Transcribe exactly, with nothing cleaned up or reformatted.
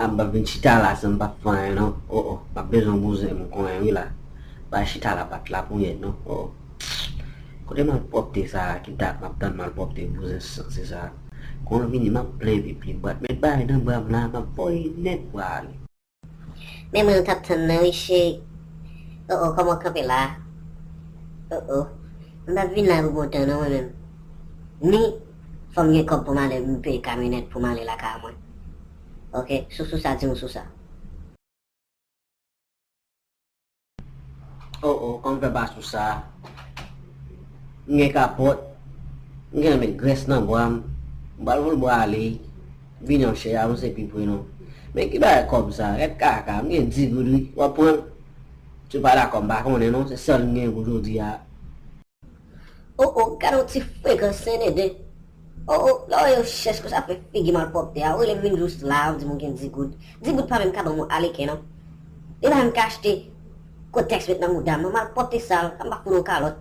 M p ap vin chita la san m p ap fè anyen non. O o, m ap bezwen bouzen m konnen wi la. Bay chita la pa t la pou yèt non. O o. Kote malpwòpte sa a ki dat m ap tann malpwòpte bouzen sanse sa a. Konnen vini m ap plen pipi bwat. Met bagay nan bra m la, m ap voye nèt bra ale. Men mwen t ap tann nan wi cheri. O o, kòman w kanpe la a? O o. M p ap vin la pou bon tan non mwen menm. Ni fò m gen kòb pou m ale m peye kamyonèt pou m ale lakay mwen. Oke, sou sou sa, di m sou sa. O o, kòman m fè pa sou sa? M gen kapòt, m gen men grès nan bra m, m pral voye bra ale, vini yon chè avanse pi pre non. Men ki bagay kòb sa, rèd kaka, m gen dis goud wi, w ap pran l? Si w pa dakò, m pa konnen non, se sèl m gen pou jodi a. O o, gade yon ti frekan sendede. O o, lè w wè yo chèch konsa fè figi malpwòpte a, ou rele m vin jous la, ou di m ou gen dis goud. Dis goud pa menm ka ban m yon aleken non. Li pa menm ka achte kotèks met nan mouda m non, malpwòpte sal, kòm m pa fout yon kalòt.